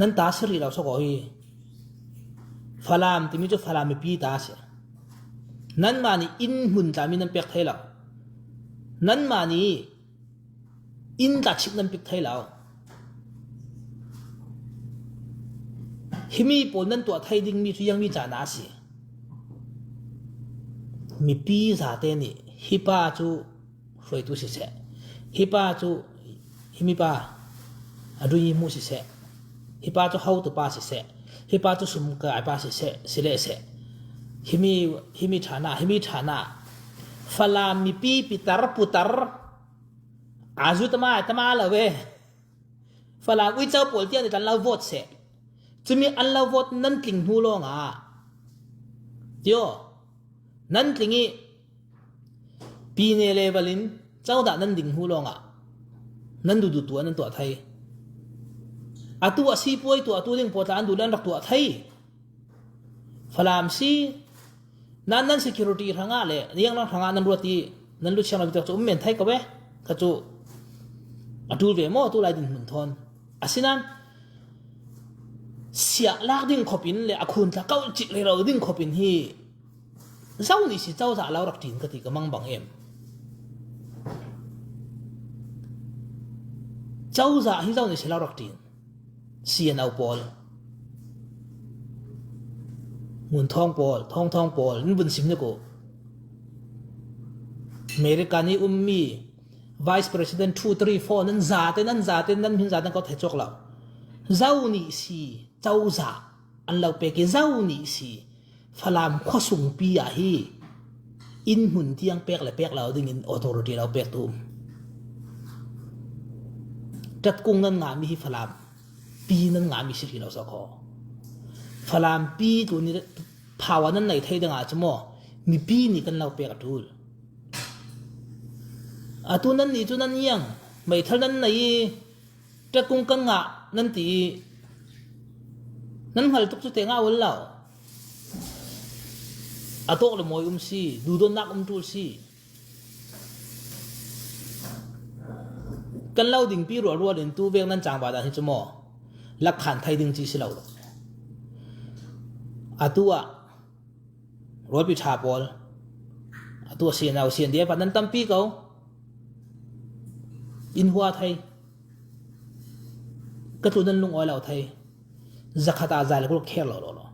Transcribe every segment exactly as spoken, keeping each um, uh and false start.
Nan ta si rih lo sakaw hi. Falam timi cu Falam mipi ta si. Nanmah nih inn hmun tlami nan pek thei lo. Nanmah nih inn tla chik nan pek thei lo. Himi pawl nan tuah thei dingmi cu ziangmi caan ah a si? Mipi zate nih hi pa cu hruaitu siseh, hi pa cu, himi pa a dui hmu siseh, hi pa cu hotu pa siseh, hi pa cu sumkai pa siseh, si leh seh, himi, himi ṭhan ah, himi ṭhan ah Falam mipi pitar putar a zu tama tama lo ve. Falam uico pawl tiang nih an lo vote seh. Cumi an lo vote nan tling hnu lawngah, tio, nan tling i pine level in cozah nan ding hnu lawngah nan duhduh tu an nan tuah thei. Atu a sipuai tuahtu ding pawl tla an duh le an rak tuah thei. Falam si, nan, nan security hrangah le zianglam hrangah nan ruat i nan luchiang lo biatak cu um men thei ko ve. Kha cu a ṭul ve maw, tu lai dinhmun thawn? Asinain siah lak ding khopin le a khun tla kauh cih rero ding khopin hi zo nih si cozah lo rak ṭin ka ti ka mang bang em? Cozah hi zo nih si lo rak ṭin. C N O pawl, Ngun Thawng pawl, Thawng Thawng pawl, in vun sim nih ko. America nih ummi Vice President two, three, four, nan zate, nan zate, nan hmin zate nan ko thei cawk lo. Zo nih si cozah an lo pek i, zo nih si Falam khuasungpi ah hi inn hmun tiang pek le pek lo dingin authority lo pek tu um. Ṭatkung nan ngahmi hi Falam pi nan ngahmi si rih lo sakaw. Falam pi tu ni power nan nei thei dingah cu maw, mipi nih kan lo pek a ṭul. Atu nannih cu nan iang meithal nan nei i, ṭatkung kan ngah nan ti i, nan hngal tuk cu te ngah ul lo. A tawk le mawi um si, duhdonnak um ṭul si. Kan lo dingpi rualrual in tu vek nan cangva dan hi cu maw, lakkhan thei ding ci si lo. Atu ah rualpi ṭha pawl, atu a sian au sian dia nan tampi ko. In hua thei, ka tlun nan lungawi lo thei, zakhat ah zai le kul kher lo lo lo.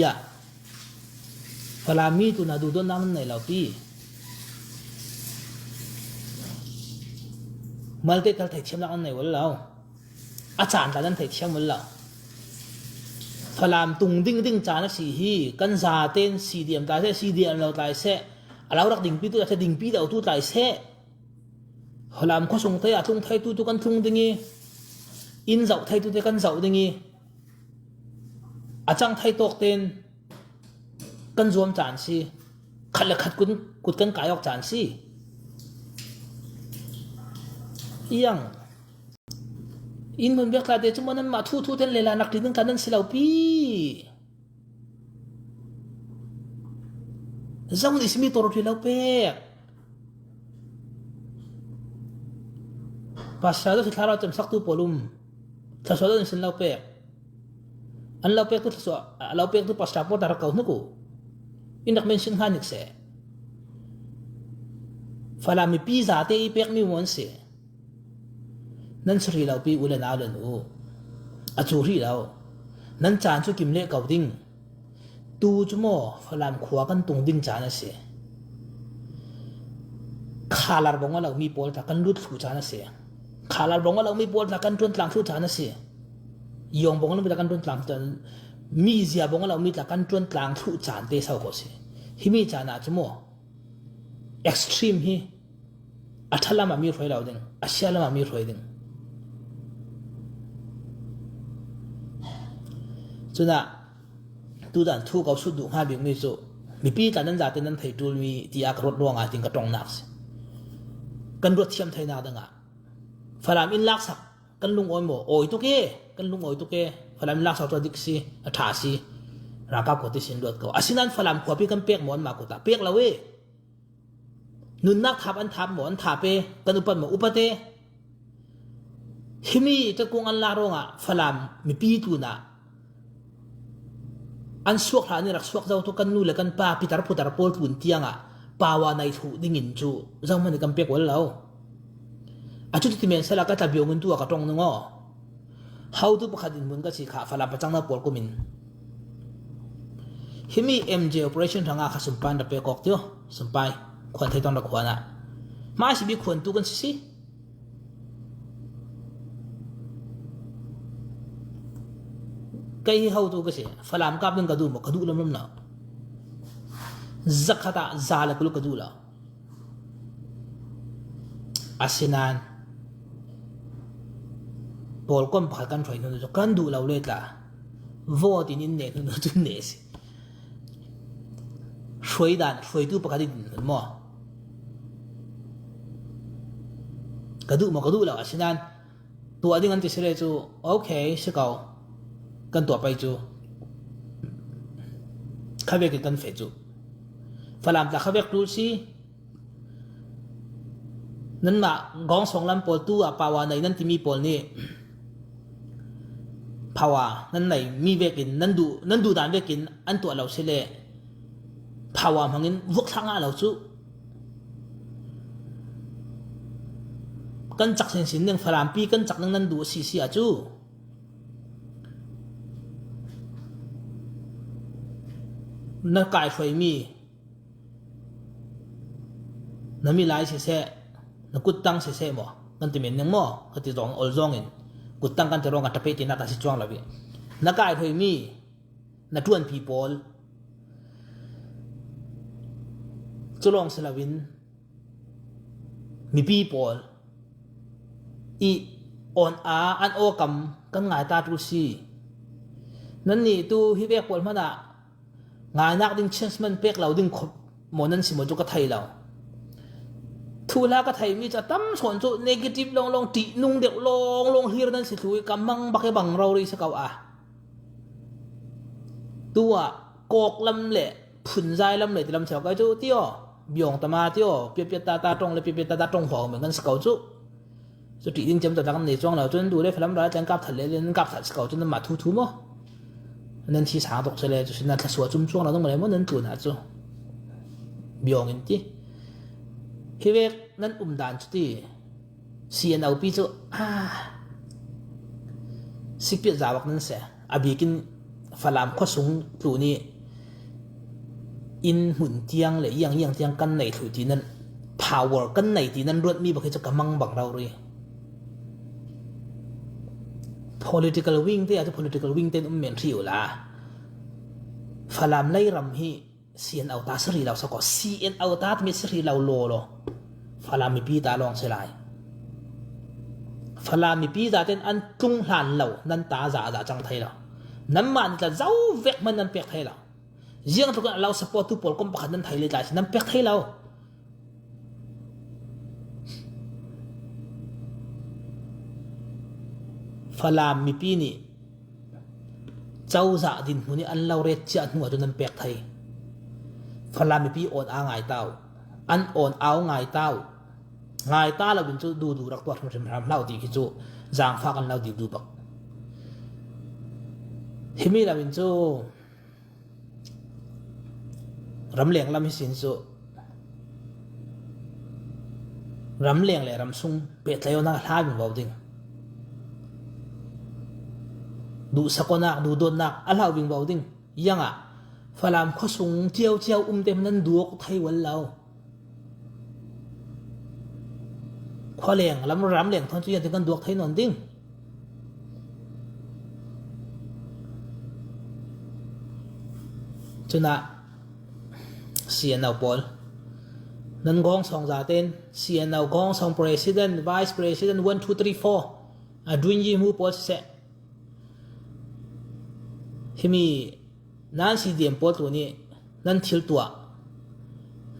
Ya, Falam mi tu na duhdonnak nan nei lo pi. Malte kal thei thiamnak nan nei ul lo. A caan tla nan thei thiam ul lo. Falam tung ding ding caan a si hi, kan zaten C D M tlai seh, C D M lo tlai seh, a lo rak dingpi tu tlai seh, dingpi lo tu tlai seh. Falam khuasung te a tlung thei tu tu kan tlung ding i, in zoh thei tu te kan zoh ding i, a cang thei tawk ten kan zuam caan si, khat le khat kun, kut kan kai awk caan si. Iang in hmun bek tla te cu maw, nanmah thu thu ten le la nak ṭi ding tla nan si lo pi. Zo nih simi tawrṭi lo pek. Pastor dawh si thlarau cemsaktu pawl um. Thluasuah dawh nih sin lo pek. An lo pek tu thluasuah, a lo pek tu pastor pawl ta rak ko hnu ku. In rak mention hnga nik seh. Falam mipi zate i pekmi maw an si? Nan si rih lo pi u le nau le nu. A cu rih lo. Nan caan cu kim leh ko ding. Tu cu maw Falam khua kan tung ding caan a si. Khalar bawng a lo mi pawl tla kan lut thluh caan a si. Khalar bawng a lo mi pawl tla kan ṭuan tlang thluh caan a si. Yawng bawng a lo mi tla kan ṭuan tlang thluh caan, mizia bawng a lo mi tla kan ṭuan tlang thluh caan te so ko si. Himi caan ah cu maw extreme hi a ṭha lamah mi hruai lo ding, a sia lamah mi hruai ding. Cunah tudan thu ko sut duh hnga bikmi cu mipi tla nan zate nan thei ṭulmi tiah ka ruat ruangah tin ka ṭongnak si. Kan ruat thiam theinak dingah Falam in laksak kan lungawi maw? Awi tuk e, kan lungawi tuk e. Falam in laksak cu a dik si, a ṭha si. Ralkap khua ti sin luat ko. Asinain Falam khuapi kan pek maw anmah kut ah? Pek lo e. Nunnak thap an thap maw? An thap e. Kan upat maw? Upat e. Himi Tat Kung an lak ruangah Falam mipi tlunah an suak hlah ni rak suak zo tu kan nu le kan pa pitar putar pawl tlun tiangah power nei thluh dingin cu zohman nih kan pek ual lo. A cuti ti men sela ka tla biong in tu a ka ṭong ning aw. Hotu pakhat in hmun ka si kha Falam pacang na pawl kumin. Himi M J operation hrangah kha sumpai an ra pek awk tio. Sumpai khuan thei tong ra khuan ah. Hmai si bik khuan tu kan si si. Kei hi hotu ka si. Falam kap ding ka duh maw, ka duh lamlam lo. Zakhat ah za le kuluk ka duh lo. Asinain pawlkom pakhat kan hruai hnu cu kan duh lo le tla. Vote in in nek hnu cu ne si. Hruai dan, hruaitu pakhat in maw? Ka duh maw, ka duh lo, asinain tuah ding an ti si le cu, okay, si ko. Kan tuah pei cu. Khavek in kan feh cu. Falam tla khavek tul si. Nanmah Gawngsawng lam pawl tu ah power nei nan timi pawl nih power nan nei mi vekin nan duh, nan duh dan vekin an tuah lo si le power hmangin vuak thlah ngah lo cu. Kan cak sinsin ning, Falampi kan cak ning nan duh si si ah cu na kai hruaimi na milai siseh, na kuttang siseh maw? Kan ti men ning maw? Ka ti zong, ol zongin kuttang kan ti ruang a ṭapeh tinak a si cuang lo i. Na kai hruaimi na ṭuanpi pawl cu lawng si loin mipi pawl i awn a an awkam kan ngai ta tul si. Nannih tu hi vek pawl hmanah ngainak ding chance man pek lo ding khop maw nan si maw cu ka thei lo. Thuhla ka theimi cu a tam sawn cu negative lawnglawng, ṭihnung deuh lawnglawng hlir nan si thlu i ka mang bak i bang rori si ko a. Tu ah kawk lam le phunzai lam le ti lam si ko cu ti aw, biawng tama ti aw, piatpiat ta ta ṭong le piatpiat ta ta ṭong huau men kan si ko cu. Cu ṭih ding ciamco tak an nei cuang lo, cun duh le Falam ral tla an kap that le, an kap that si ko cu nanmah thu thu maw? Nan thi sang tuk si le, cu si nan thlasua cum cuang lo, nang maw le maw nan tlun ah cu. Biawng in ti. Hi vek nan um dan cu ti. C N O pi cu, ah, sikpiat za bak nan si. A bikin Falam khuasung tlun i in hmun tiang le iang iang tiang kan nei thluh ti nan, power kan nei ti nan ruatmi bak hi cu ka mang bang rori. Political wing te ah cu political wing te in um men hrih uhla Falam lei ram hi C N O ta si rih lo, sako C N O ta timi si rih lo law law. Falam mipi ta lawng si lai. Falam mipi zaten an tlung hlan lo, nan ta za za cang thei lo. Nanmah nih tla zo vek hman nan pek thei lo. Ziang tluk in a lo support tu pawl kom pakhat nan thei le tla si nan pek thei lo. Falam mipi nih cozah dinhmun i an lo ret ciah hnu ah cun nan pek thei. Falam mipi awn a ngai tau, an awn au ngai tau, ngai ta lo in cu duhduh rak tuah hrimhrim hram hlau ti khi cu zaangfah kan lo dil duh bak. Himi lo in cu ramleng lam hi sin cu ramleng le ramsung pehtlaihnak a hlau vingvo ding. Duhsakonak, duhdawtnak a hlau vingvo ding. Iangah Falam khuasung ciauciau umte hmanh nan duak thei ual lo. Khualeng lam, ramleng thawn cu ian kan duak thei nawn ding. Cunah C N O pawl nan Gawngsawng zaten C N O Gawngsawng president, vice president, one, two, three, four a duin yi hmu pawl siseh. Himi nan C D M pawl tu nih nan thil tuah,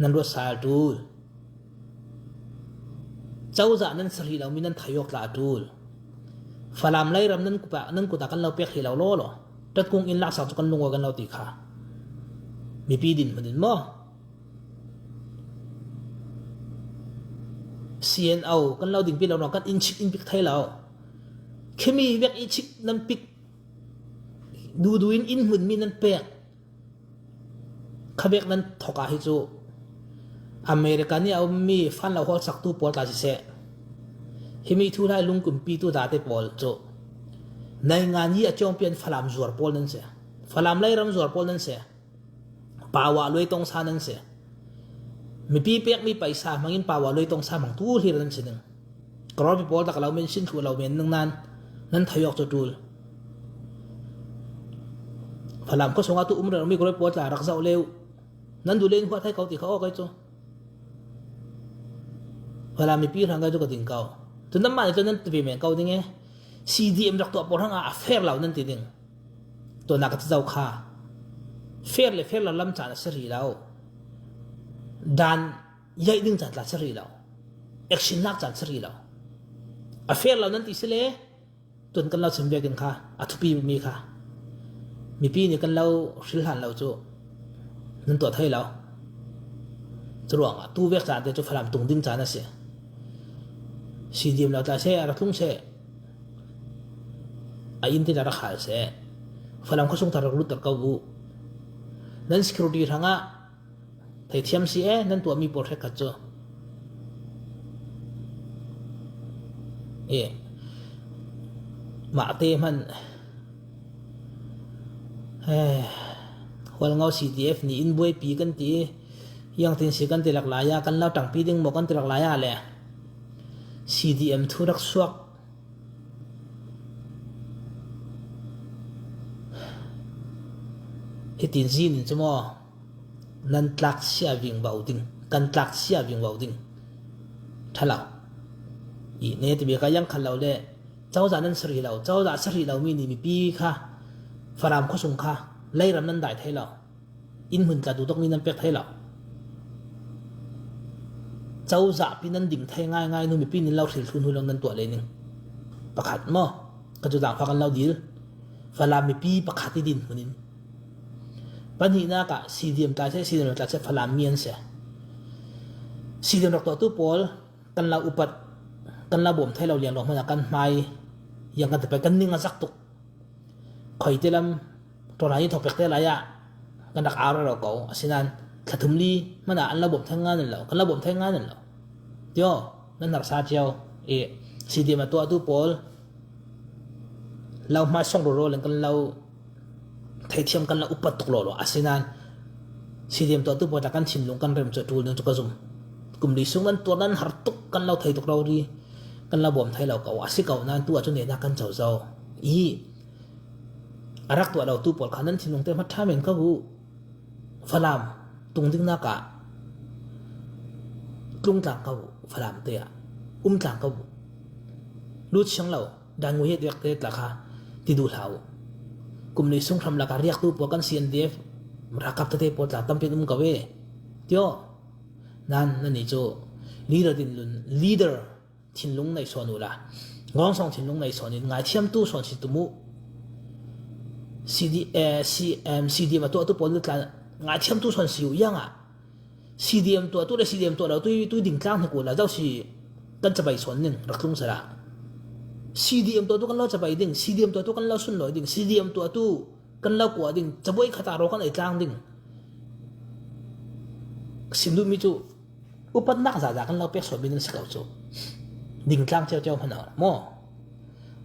nan ruat sal tul. Cozah nan si rih lo mi nan thei awk tla tul. Falam lei ram nan kut ah, nan kut ah kan lo pek rih lo law law. Tat Kung in laksak cu kan lungua kan lo ti kha. Mipi dinhmun in maw? C N O kan lo dingpi lo ruang kan in chip in pik thei lo. Khimi vek i chik nan pik, dudu in in hmun mi nan pek. Kha vek nan thawk a hi chu America ni a um mi fan lo hawl saktu pawl tla siseh, himi thu lai lungkumpitu date pawl chu naingan hi a chawngpian Falam zuar pawl nan se. Falam Lairam zuar pawl nan se. Pawa luai tawngsa nan se. Mipi pek mi paisa hmangin pawa luai tawngsa hmang tu hlir nan se ding. Crore pi pawl tak lo men sin thlu lo men nang nan, nan thai awk chu tul. Falam khaw sunga tu um reng mi crore pawl tla rak zauh leu. Nan du len huat hai kau ti kha awk ai chu. Falam mipi hrang kai chu ka ding kau. Tu nan mah ni chu nan tu ve men kau ding e. C D M rak tuah pawl hrang a a fair lo nan ti ding. Tuana ka ti zau kha. Fair le fair lo lam chan a si ri lo. Dan yaih ding chan tla si ri lo. Action lak chan si ri lo. A fair lo nan ti si le. Tun kan lo sim vekin kha a thupi mi kha. Mipi ni kan lo hril hlan lo chu nan tuah thei lo. Churuangah tu vek chan te chu Falam tung ding chan a si. C D M lo tla se a ra tlung se. A in tin a ra khal se. Falam khaw sung thar rak lut tar kau bu. Nan security hrangah theithiam si e, nan tuah mi pawl hrek khat chu. E. Mahte hman. Eh, Hualngo C D F ni in buaipi kan ti. Yang tin si kan ti lak lai a, kan lo tangpi ding maw kan ti lak lai a le. C D M thu rak suak. Hitin zin in chu maw, nan tlak sia ving vau ding, kan tlak sia ving vau ding. Tha lo. I ne ti bia ka yang khan lo le, Cozah nan sari lo, Cozah sari lo mi ni mipi kha, Falam khaw sung kha, Lairam nan dai thei lo. In hmun tla duhdawk mi nan pek thei lo. Cozah pi nan ding thei ngaingai nu mipi nin lo hril thu nu lo nan tuah lei ning. Pakhat maw? Ka cu zangfak an lo dil. Falam mipi pakhat i din hmunin. Pahnihnak ah C D M tlai se, C D M tlai se Falam mi an si. C D M rak tuahtu pawl kan lo upat, kan lo bawm thei lo liang lo hmanh ah kan hmai yang kan tepai kan ning a zak tuk. Khoi te lam, tuan lai thawk pek te lai ah kan rak ar rero ko. Asinan thla thum li hmanh ah an lo bawm thei ngai nan lo, kan lo bawm thei ngai nan lo. Tio, nan harsa cio. I C D M a tuahtu pawl lo hmai sawng roro leng kan lo theithiam kan lo upat tuk lo lo. Asinan C D M tuahtu pawl tla kan thinlung kan rem cu a ṭul ding cu ka zum. Kum li sung nan tuar nan har tuk kan lo thei tuk rori kan lo bawm thei lo ko. A si ko nan tu ah cu nehnak kan co zo. I a rak tuah lo tu pawl kha nan thinlung te hmat ṭha men ka bu. Falam tung dingnak ah tlung tlang ka bu. Falam te ah um tlang ka bu. Lut siang lo, dan ngui het vek te tla kha ti duh hlah u. Kum li sung hram lak ah riak tu pawl kan C N D F ralkap tete pawl tla tampi an um ko ve. Tio, nan, nan ni cu leader din lun, leader thinlung nei sawn uhla, ngawngsawng thinlung nei sawn in ngaithiamtu sawn si tum uh. C D, eh, C M, C D M a tuahtu pawl tla ngaithiamtu sawn si uh iangah C D M tuahtu le C D M tuah lo tui, tui ding tlang hnik uhla zo si kan cabai sawn ning rak tlung sala. C D M tuahtu kan lo cabai ding, C D M tuahtu kan lo sunlawi ding, C D M tuahtu kan lo kuah ding, cabuai khat ah raw kan ei tlang ding. Sim duhmi cu upatnak zaza kan lo pek sualmi nan si ko cu. Ding tlang ciauciau hmanh awla maw?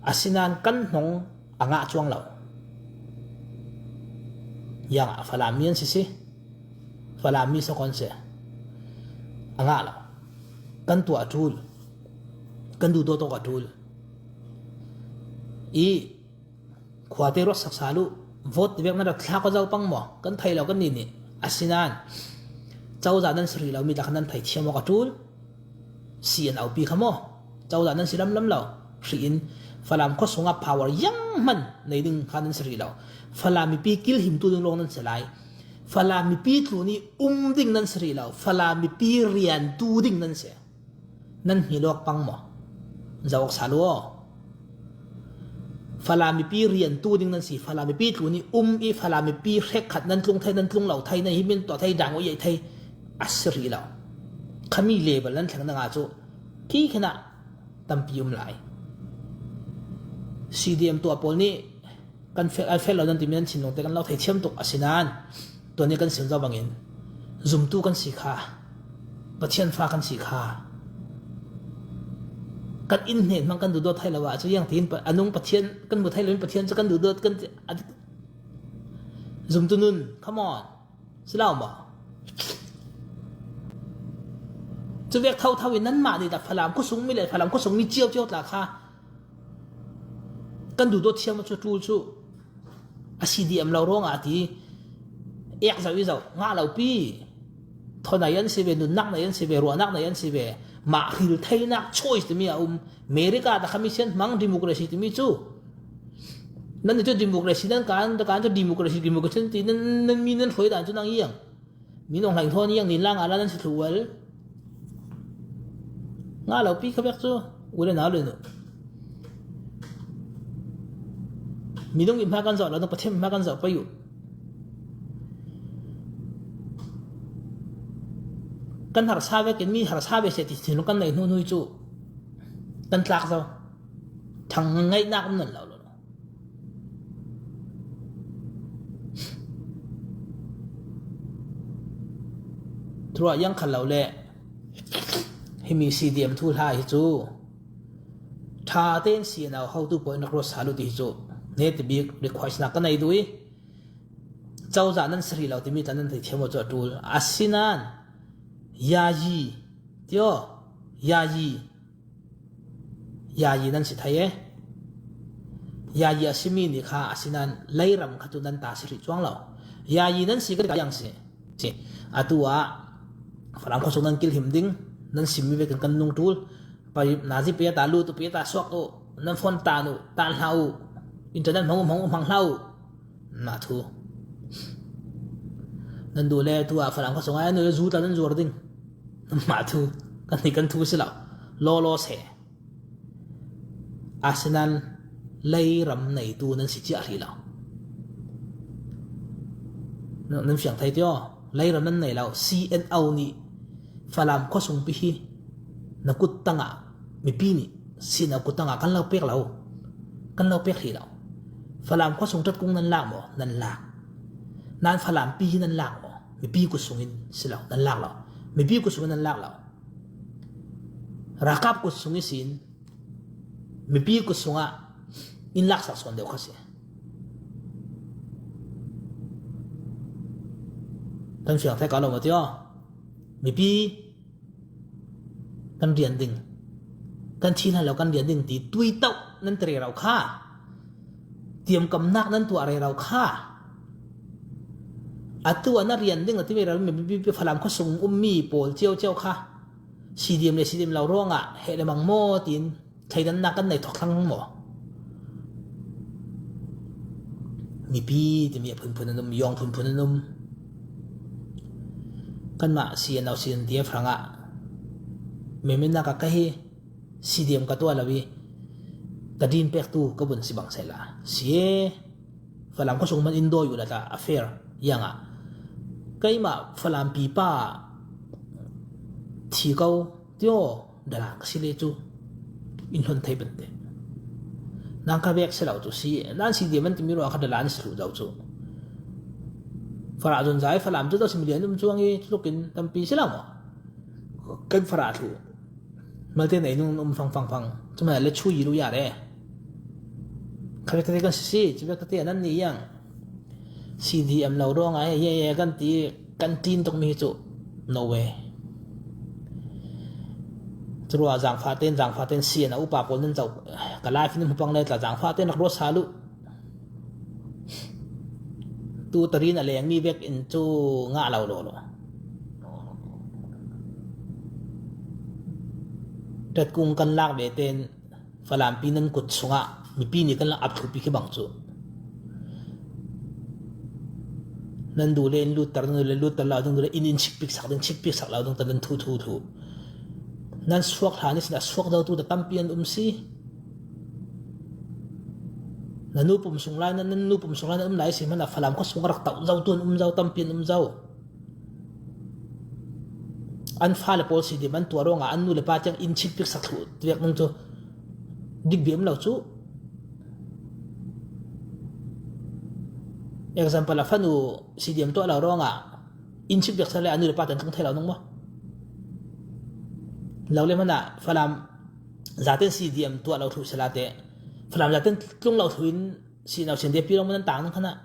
Asinan kan hnong a ngah cuang lo. Yang ah Falam mi an si si. Falam mi sokon si. A ngah lo. Kan tuah a ṭul. Kan duh dawtawk a ṭul. I khuate ruat saksa luh, vote ti vek nan rak thlak aw zo pang maw? Kan thei lo kan ni nih. Asinan cozah nan si rih lo mi tla kha nan thei thiam awk a ṭul. Si an aupi kha maw? Cozah nan si lamlam lo. Hrih in Falam khuasung ah power yang hman nei ding kha nan si rih lo. Falam mipi kilhimtu ding lawng nan si lai. Falam mipi tlun i um ding nan si rih lo. Falam mipi riantu ding nan si. Nan hngilh awk pang maw? Zoh awk sa lu aw. Falam mipi riantu ding nan si, Falam mipi tlun i um i Falam mipi hrekkhat nan tlung thei, nan tlung lo thei, nan hi min tuah thei, dang u iai thei a si rih lo. Khami level nan thleng dang ah cu khi khin ah tampi um lai. C D M tua pawl nih kan fel, an fel lo nan timi nan thinlungte kan lo thei thiam tuk a si nan, tua nih kan sim zo bangin zumtu kan si kha, Pathian fa kan si kha. Kan inn hnen hmang kan duhdawt thei lo ah cu iang tiin pa-, a nung Pathian kan hmu thei lo in Pathian cu kan duhdawt kan ti, a, zumtu nun, come on. Si lo maw? Cu vek thotho in nanmah nih dah Falam khuasung mi le Falam khuasung mi cio cio tla kha kan duhdawt thiam cu ṭul cu a C D M lo ruangah a ti. Ek zoh i zoh, ngah lo pi. Thaw nei an si ve, nunnak nei an si ve, ruahnak nei an si ve. Mah hril theinak choice timi a um. America ta kha mi sian hmang democracy timi cu. Nan cu democracy nan kan, ta kan cu democracy, democracy nan ti nan, nan mi nan hruai dan cu nang iang. Minung hlaing thawn iang nin la nga la nan si thluh ual. Nga lo pi kha bek cu, u le nau le nu. Minung i hma kan zoh lo, na Pathian i hma kan zoh pei u. Kan harsa vekin mi harsa ve seh ti thinlung kan nei hnu hnu cu kan tlak zo. Ṭhang ngaihnak um nan lo lo. Thurah iang khal lo le himi C D M thu hla hi cu ṭha tein C N O hotu pawl in rak ruat sal u ti hi cu hnetabik request nak ka nei duh i cozah nan si rih lo timi tla nan thei thiam cu a ṭul. Asinain yayi tio, yayi, yayi nan si thei e. Yayi a simi nih kha asinain leiram kha cu nan ta si rih cuang lo. Yayi nan si ka ti ka yang si. Si. Atu ah Falam khuasung nan kilhim ding, nan simmi vekin kan nung ṭul. Pai nazi pe ta lut u, pe ta suak u, nan phone tan u, tan hlah u, internet hmang u, hmang u, hmang hlah u. Mah thu. Nan duh le tu ah Falam khuasung ah an nu le zu ta nan zuar ding. Mah thu. Kan hi kan thu si lo. Law law se. Asinain leiram neitu nan si ciah hrih lo. Nan, nan fiang thei tio, leiram nan nei lo. C N O nih Falam khuasung pi hi na kut tangah, mipi nih C N O kut tangah kan lo pek lo. Kan lo pek hrih lo. Falam khuasung ṭatkung nan lak maw? Nan lak. Nan Falam pi hi nan lak maw? Mipi kut sungin si lo, nan lak lo. Mipi kut sungin nan lak lo. Ralkap kut sung ihsin mipi kut sungah in laksak sawn deuh kha si. Kan fiang thei ka lo maw tio? Mipi kan rian ding, kan thi hlan lo kan rian ding ti tuitoh nan ti rero kha, tiamkamnak nan tuah rero kha. Atu ah na rian ding a timi rero mi, mi, mi, Falam khuasung ummi pawl cio cio kha C D M le C D M lo ruangah heh le mang maw tiin thleidannak kan nei thawk thlang maw? Mipi timi a phunphun an um, yawng phunphun an um. Kanmah C N O, C N T F hrangah memennak ah ka hi, C D M ka tuah lo i ka din pektu ka vun si bang sehla si e. Falam khuasung man in dawi uh la ta a fair iangah keimah Falam pipa thi ko tio dalan ka si le cu in hlon thei bante. Nang ka vek si lo cu si, nan si dia man timi ruah kha dalan si thluh zo cu. Farah zun zai Falam cu zo si milian um cuang i tlukin tampi si lo maw? Kan Farah thluh. Malte nei nung um fang fang fang. Cuma le chu yi lu ya re. Kha vek te kan si si, chu vek te nan ni yang. C D M lo ruang ai ye ye kan ti, kan tin tuk mi hi cu. No way. Cu ruah zangfah ten, zangfah ten sian a upa pawl nan zoh. Ka life nan hmu pang le tla zangfah ten rak ruat sa lu. Tu tarin a leng mi vek in cu ngah lo lo lo. Tat kung kan lak ve ten Falampi nan kut sungah mipi nih kan lak ap thlupi khi bang cu. Nan duh le in lutter, nan duh le lutter lo ding, duh le in in chikpik sak ding, chikpik sak lo ding, ta nan thu thu thu. Nan suak hlan ihsin a suak zotu ta tampi an um si. Na nu pum sung lai, nan, nan nu pum sung lai nan um lai si hmanh a Falam khuasung rak tauh zotu an um zo, tampi an um zo. An fale pawl si dim an tuah ruangah an nu le pa tiang in chikpik sak thluh tiak nung cu dik bia um lo cu. Example ah, fanu C D M tuah lo ruangah inn chip dek sa le a nu le pa ten tlung thei lo nung maw? Lo le hmanah Falam zaten C D M tuah lo thu sela te, Falam zaten tlung lo thu in C N R, C N D P lo maw nan tang nung khanah.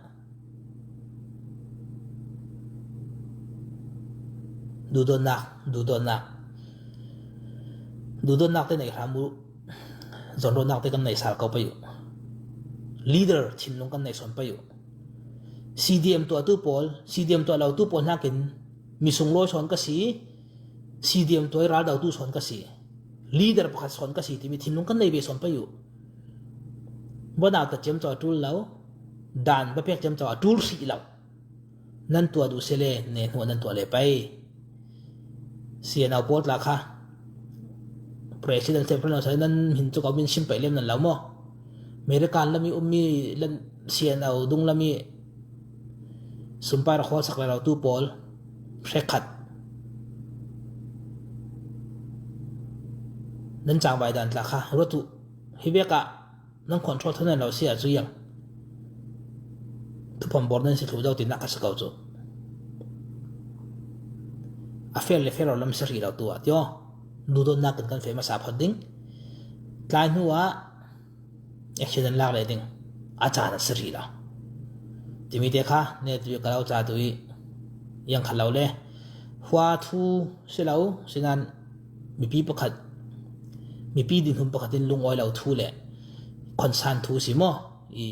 Duhdonnak, duhdonnak. Duhdonnak te nei hram uh, zonronak te kan nei sal ko pai uh. Leader thinlung kan nei son pai uh. C D M tuah tu pawl, C D M tuah lo tu pawl hnakin mi sunglawi son ka si, C D M tuah i raldo tu son ka si, leader pakhat son ka si timi thinlung kan nei ve son pai uh. Banau ta ciam caw a tul lo, dan bapek ciam caw a tul hrih lo. Nan tuah duh sele, ne hnuah nan tuah le pai. C N R pawl tla kha, president, temple lo sa nan hin cu ko min sim pai lem nan lo maw? American lami ummi lan C N R dung lami sumpai ra khawl sak le lo tu pawl hrekhat. Nan cangvai dan tla kha ruat uh. Hi vekah nan control tho nan lo si a cu iang. Thupam bor nan si thlu do tinak ka si ko cu. A fel le fel lo lam si rih lo tu ah tio. Duhdonnak in kan feh masa phot ding. Tlai hnu ah action nan lak le ding. A caan a si rih lo. Timi te kha, ne tu ka lo ca tu i, iang khat lo le. Hua thu si lo, sinan mipi pakhat, mipi dinhmun pakhat in lungawi lo thu le concern thu si maw? I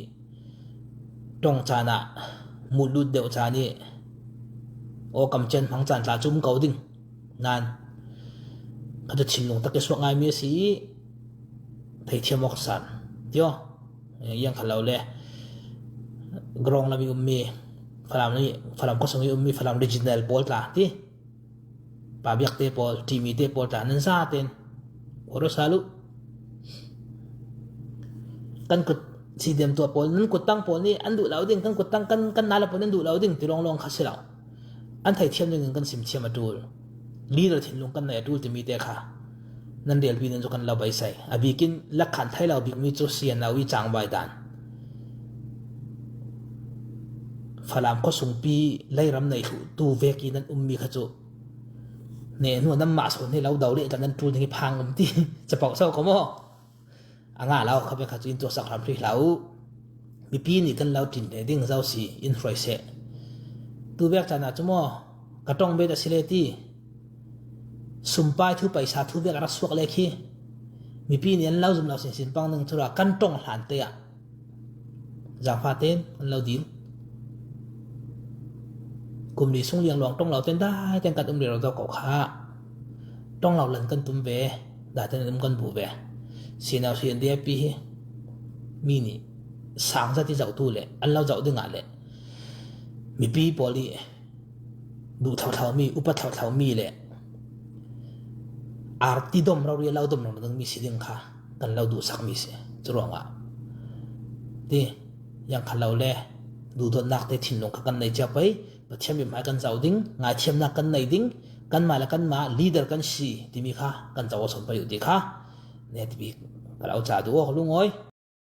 ṭong caan ah, mulut deuh caan i, aw kam cian hmang caan tla cu um ko ding. Nan, kha cu thinlung tak i suak ngai mi a si i, theithiam awk san. Tio, iang kha lo le. Grong lam i ummi, Falam i, Falam khuasung i ummi, Falam regional pawl tla ti. Pa biakte pawl, timi te pawl tla, nan zaten. Oro salu. Kan kut, C D M tuah pawl, nan kut tang pawl nih an duh lo ding, kan kut tang, kan, kan nala pawl nih an duh lo ding, ti lawnglawng kha si lo. An theithiam dingin kan sim thiam a ṭul. Leader thinlung kan nei a ṭul timi te kha nan relpi nan cu kan lo beisei. A bikin lakkhan thei lo bikmi cu C N R i cangvai dan. Falam khuasungpi leiram nei thluh tu vek i nan ummi kha cu ne hnu nan mah sawn hi lo do le tla nan ṭul ding i phang um ti capoh so ko maw? A ngah lo kha bek kha cu in tuaksak hram hrih hlah uh. Mipi nih kan lo ṭin le ding zo si in hruai seh. Tu vek caan ah cu maw, ka ṭong bet a si le ti. Sumpai thu, paisa thu vek a rak suak le khi mipi nih an lo zum lo sinsin pang ning cu ra kan ṭong hlan te ah. Zangfah tein an lo dil. Kum li sung liang luang ṭong lo ten dai ten kan um rero ko kha. Ṭong lo lan kan tum ve, dai ten um kan bu ve. C N R, C N D P hi mi nih sang zat i zoh tu le an lo zoh ding ah le mipi pawl i duh thotho mi, upat thotho mi le arti dom rori a lo dom rong ding mi si ding kha kan lo duhsak mi si. Curuangah ti, iang kha lo le, duhdonnak te thinlung kha kan nei cia pei, Pathian mi hmai kan zoh ding, ngaithiamnak kan nei ding, kanmah le kanmah leader kan si timi kha kan zoh a son pei uh ti kha ne tipi ka lo ca duh aw lungawi.